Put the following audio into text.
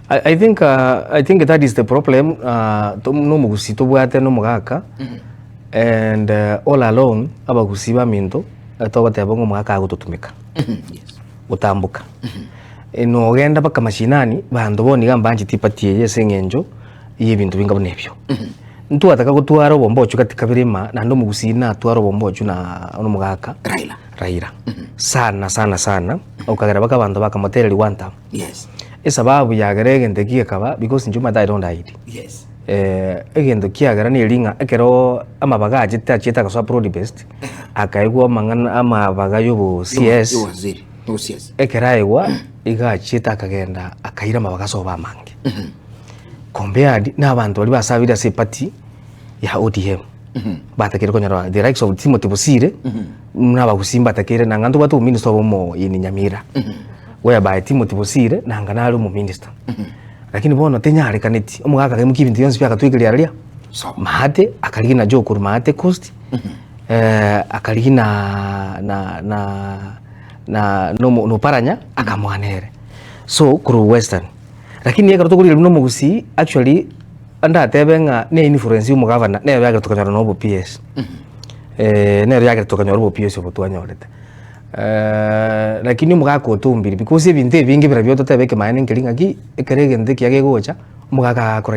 I, I think uh, I think that is the problem uh, nomogusii tobwate nomogaka and uh, all along abagusii baminto eh, togoteba ng'a omogaka agototumeka Yes. gotamboka Eh, nogenda mpaka mashinani banto bono iga mbancheti eparty eye ase eng'encho ya ebinto binga buna ebio. Ntwataka gotwara obombochu gati kabere ima naende omogusii natware obombochu na nomogaka Raila. Raila sana sana sana okagera mpaka abanto bakamotereria one term. Yes. Esababu yagera egento eki gekaba because inche omanyete I don't hide. Yes. Egento kiagera neri ng'a ekero amabaga achete achiete agasoa broad based, akaegwa amang'ana amabaga ya obo CS, Waziri. No CS. ekero aegwa iga achiete akagenda akaira amabaga ase obo amange. Compared na abanto baria basabire ase eparty ya ODM, batakeire konyora the likes of Timothy Bosire, buna abagusii mbatakeire nanga ntobwate omominister obo in Nyamira, whereby Timothy Bosire nanga nare omominister. Lakini bono tenyarekaneti, omogaka akaimokia ebinto bionsi pi agatwekeria aria, maate, akarigia na Joe korwa maate coast, akarigia na na na na na Oparanya akamoa nere. So korwa western. Lakini ekero tokorigereria buna omogusii actually ndatebe ng'a ne influence ya omogavana nero yagera tokanyora na obo PS. Nero yagera tokanyora obo PS obo twanyorete. Lakini omogaka otombire because ebinto ebinge birabio totebe ekemanyererio nkeri ng'aki, ekero egento ekiya kegocha, omogaka agakora.